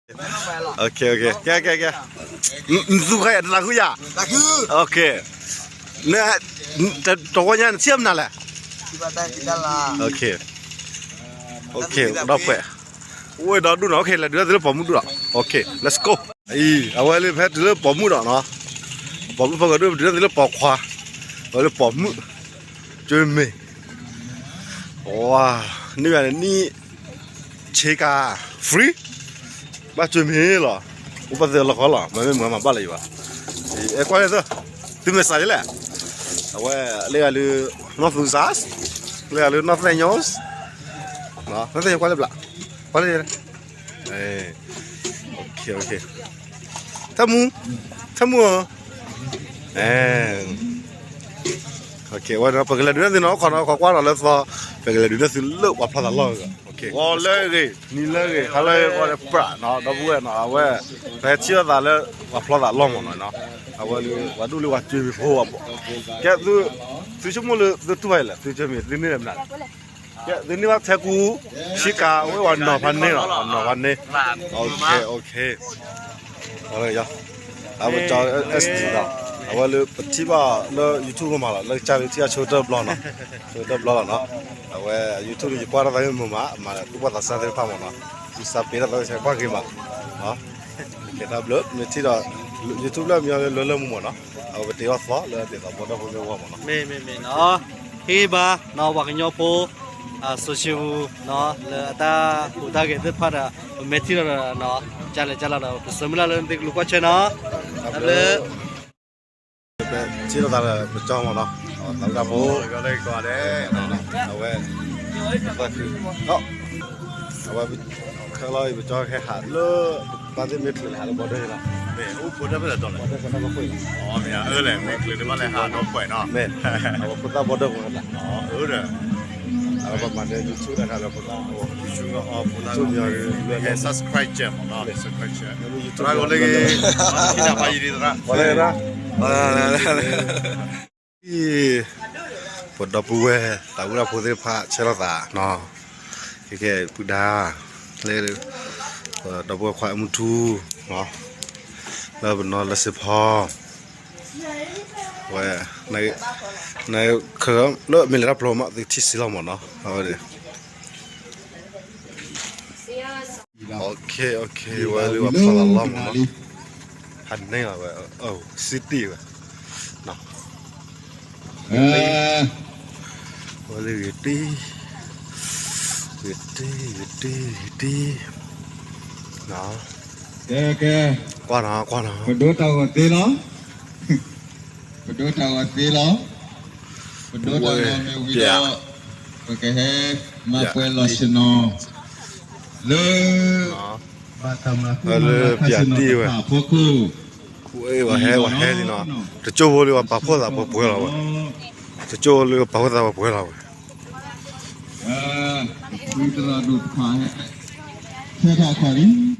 ကဲ ကဲ ကဲ နသူၣ်ခါယၤ တသးခုယၤ, တဝီညါနထံၣ်မနုၤလဲၣ်, ဒီးဖှဲး, အိၣ်ဒီဒူၣ်နီၤ, လဲၤဒုးသုလၢပိာ်မုၣ်ဒူၣ်ဒီး, အံၤ အဝဲလၢဖဲတုၤလၢပိာ်မုၣ်ဒီးနီၤ, ပိာ်မုၣ်ဖီခိၣ်ဒုး ပတုၤလၢသုလၢပိာ်ခွါ, အဝဲလၢပိာ်မုၣ်, ကၠိမ့ၢ် ဝါ, န့ၢ်ယၤန့ၣ်နံၣ် ဆ့ကၤ free, ဘၣ်ကၠိမ့ၢ်လီၤ, အိၣ်ဘၣ်သ့ၣ်လီၢ်ခီလီၤ, မ့မ့ၢ်မၤဘၣ်လၢယၤဘၣ်, အဲ ကွၢ်လၢသု, သုမ့ၢ်စးယလဲၣ်, အဝဲ လၢယၤလၢ နီၢ်သူစး, လၢယၤလၢ နီၢ်သဲၣ်ညိ, နီၢ်သဲၣ်ညိ ကွၢ်လၢဘျး, ကွၢ်လၢ ထၢမူ, ထၢမူဧၢ, ဝဲ ပကလဲၤဒုးနဲၣ်သုနီၤ ခီနီၤ ခီကွၢ်နီၤလၢသီ, ပကလဲၤဒုးနဲၣ်သုလၢပှၤဖျီသးလီၢ်ဂ့ၤ, ဂီၤလၢအဂ့ၤ နံၤလၢအဂ့ၤ ဟါလၢအဂ့ၤ ကိးလၢပြးနီၤ ဒီပုၢ်ဝဲၢ်နီၤ အဝဲ ပဟဲထံၣ်လိာ်သးလၢ ပှၤဖျီသးလီၢ်မးနီၤ, အဝဲလၢ ပှၤဒိၣ်လၢပှၤကၠိမ့ၢ်ဖိအဘီၣ်, ကဲ သုဆိကမိၣ်လၢသုတူၢ်ဘၣ်အံၤလဲၣ် သုကၠိမ့ၢ်သုန့ၢ်လၢမနုၤလဲၣ် ကဲ သုန့ၢ်ဘၣ်ထဲကူ ဆံကၤ ဝဲပှၤနီၤဖးန့ၢ်လီၤ နီၤဖးန့ၢ်, အဝဲ ပကၠီ SD နီၤ, အဝဲလၢပထံၣ်ဘၣ်လၢ YouTube မးလီၤ လၢကစၢ်လၢထံၣ်အဆိကတၢၢ်တဘျီနီၤ, ဆိကတၢၢ်တဘျီလီၤနီၤ, အဝဲ YouTube န့ၣ် ယကွၢ်တၢ်သးမုာ်မး မၤသူၣ်ဘီၣ်သးစၢ်သ့ၣ်တဖၣ်မးနီၤ, ယစးပ့ၤတၢ်သးစၢ်ကွၢ်ဂ့ၤမး, ကဲတၢ်ဘျုး မ့ၢ်ထံၣ်ဒီး YouTube လၢအမံၤလၢလၢမုၢ်မးနီၤ, အဝဲပတ့အီၣ်သီလၢဒ်သိးဘီဒီဖိမ့ၢ်ဝဲမးနီၤ, မ့ၢ်မ့ၢ်မ့ၢ်နီၤ, ဟ့ၣ်ဘၣ်နီၤ ပှၤကညီဖိ အ social နီၤ လၢအတၢ်ဟူးတၢ်ဂဲၤသ့ၣ်တဖၣ်ဒီး ပမ့ၢ်ထံၣ်ဒီးနီၤ ကလဲၤကလီၤဒီး ပဆၢမုၢ်လၢ်လၢသုကလူၤကွၢ်ဆၢနီၤ, တၢ်ဘျုး ထံၣ်လိာ်သးဒီးပကၠီမးနီၤ, သးဝံၣ်တၢ်ဖိ, အဝဲ အဝဲ ခဲလီၤအံၤ ပကၠီဟဲဟးလၢ ဘၣ်သ့ၣ်မ့ၢ်ချုးလဲၤဟးလၢဘီဒၢလီၤ, မ့ၢ်အိၣ်ဖိတၢ်ဖဲလဲၣ်တီလဲၣ်, မ့ၢ်အၢလဲၣ် မ့ၢ်ချုးန့ၣ်ဘၣ်လဲၤဟးဒီးပှဲၤနီၤ, မ့ၢ် အဝဲဖိသၣ်ဘီဒၢဖိသၣ်, အဝဲပမၤဒီး YouTube တခါလၢဖိသၣ်, YouTube မ့ၢ် subscribe မးနီၤ, subscribe သရၣ်ကိးလၢဂ့ၤ, ထံၣ်တၢ်ဖးယံၤဒံးသရၣ်, ပဒီပုၢ်ဝဲၢ် သးဝံၣ်တၢ်ဖိသ့ၣ်တဖၣ် ဆဲးလိာ်သးနီၤ, ကဲကဲ ပုၢ်ဒါ လၢ ပဒီပုၢ်ဝဲၢ်ခွါအမုၢ်ထူ လၢပနီၢ်လၢစ့ဖီ ဝဲ န လၢမ့ၢ်လဲၤတၢ်ပျီမး သုထံၣ်စ့လီၤမးနီၤ, အဝဲ OK OK ဝဲလၢပှၤဖျီသးလီၢ်မးနီၤ, ဟးန့ၢ်လီၤဝဲ city ဝဲ ဝဲလၢဂ့ၤတ့ၢ် ဂ့ၤတ့ၢ် ဂ့ၤတ့ၢ် ဂ့ၤတ့ၢ် ကဲကဲ ကွၢ်နီၤ ကွၢ်နီၤ ပဒိတၢ်ဂီၤသ့လီၤ ပဒိတၢ်ဂီၤသ့လီၤ ပဒိတၢ်ဂီၤမ့ၢ်ဝံၤဒီး ပကဟဲမၤပှဲၤလီၤဆ့ၣ်နီၤ လၢ ဘၣ်တၢ်မၤဃံမၤလၤခါဆ့ၣ်နီၤတဖၣ်အဖီခိၣ် ပှၤဟဲ ပှၤဟဲလံနီၤ, တကၠိဖိလၢပှၤပာ်ဖှိၣ်သးပှဲၤပှဲၤလီၤဝဲ, တကၠိဖိလၢပှၤပာ်ဖှိၣ်သးပှဲၤပှဲၤလီၤဝဲ, ဝံသရၣ်ဒိၣ်တဖၣ် ဟဲခးခီလံ